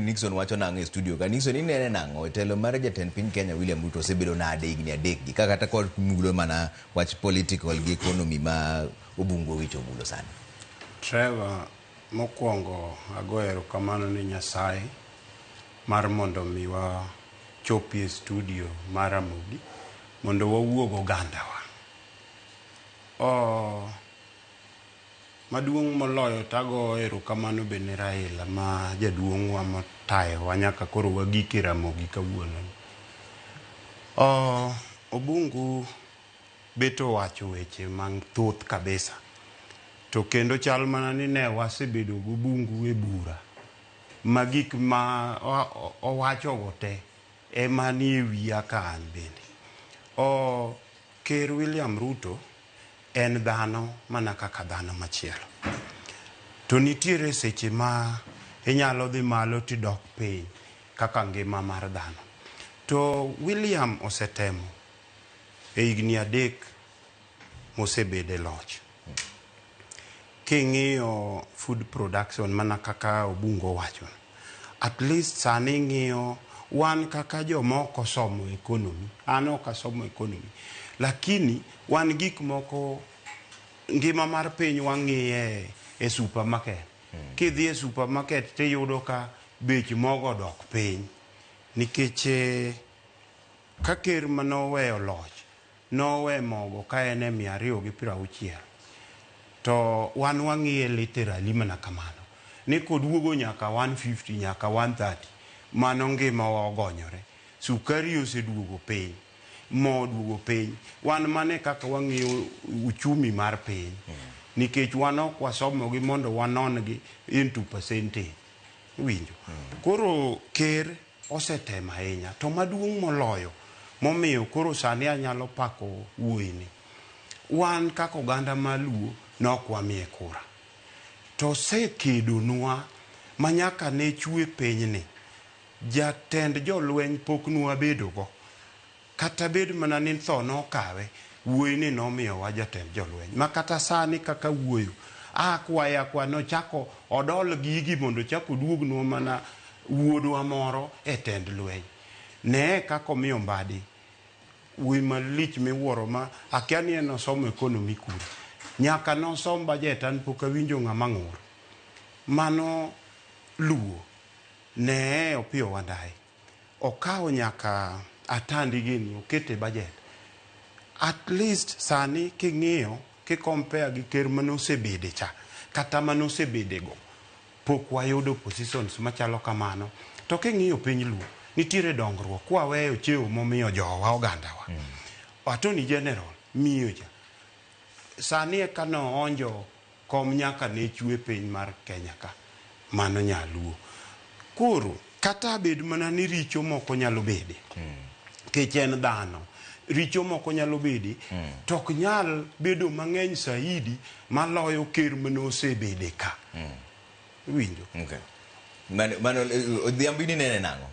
Nixon wacho nang'o e studio ka. Nixon, inene nang'o? Telo mar jatend piny Kenya William Ruto osebedo nade higni 3 gi? Ka kata kod mulo mana wach political gi economy ma Obungu Owich omulo sani. Trevor, mokwongo ago erokamano ne Nyasaye mar mondo mi wachopi e studio mar Ramogi mondo wawuo gogandawa. Oh, maduong' moloyo tago erokamano be ne Raila ma jaduong'wa motayowa nyaka koro wagik e Ramogi kawuono. Oh, Obungu bet owacho weche mathoth kabisa. To kendo chal mana ni ne wasebedo gobungu e bura ma gik ma owachogo te ema nie wiya ka an bende. O, Ker William Ruto en dhano mana kaka dhano machielo. To nitiere seche ma inyalo dhi malo tidok piny kaka ngima mar dhano. To William osetemo e higni 3 mosebede e loch. King'iyo food production mana kaka Obungo owacho, at least sani ing'iyo wan kaka joma ok osomo economy, an ok asomo economy, lakini wan gik moko ngima mar piny wang'iye e supermarket. Kidhi e supermarket tiyudo ka bech mogo odok piny nikech ka ker manoweyo loch nowe mogo ka en e 260 to wan wang'iye literally mana kamano ni koduogo nyaka 150 nyaka 130 mano ngimawa ogonyore. Sukari oseduogo piny, mo oduogo piny. Wan mane kaka wang'iyo uchumi mar piny nikech wan ok wasomogi mondo wanon gi into percentage. Iwinjo? Koro ker osetemo ahinya to maduong' moloyo momiyo koro sani anyalo pako wuoyini, wan kaka oganda maluo nok wamiye kura to osekedonwa ma nyaka ne chwe pinyni jatend jolweny pok nwabedogo kata bed mana ni tho nokawe wuoyini nomiyowa jatend jolweny ma kata sani kaka wuoyo akwaye akwa nochako odol gigi mondo ochak oduognwa mana wuodwa moro e tend lweny. Nee kaka omiyo Mbadi wuoyi malich miwuoro ma akia ni en osomo economy kure. Nyaka nosom budget an pok awinjo ng'ama ng'ur. Mano Luo. Nee Opiyo Wandayi. Okawo nyaka Atandi gini okete e budget. At least sani king'iyo ki compare gi ker mane osebede cha kata mane osebede go pok wayudo positions machalo kamano. To king'iyo piny Luo nitiere dongruok kwaweyo cheo momiyo jowa ogandawa. Attorney General miyo cha sani eka noonjo kom nyaka ne chwe piny mar Kenya ka mano nyaluo. Koro kata bed mana ni richo moko nyalo bede nikech en dhano richo moko nyalo bede to ok nyal bedo mang'eny saidi maloyo ker mane osebede ka. Iwinjo? Okay. Mano, Odhiambo in inene nang'o?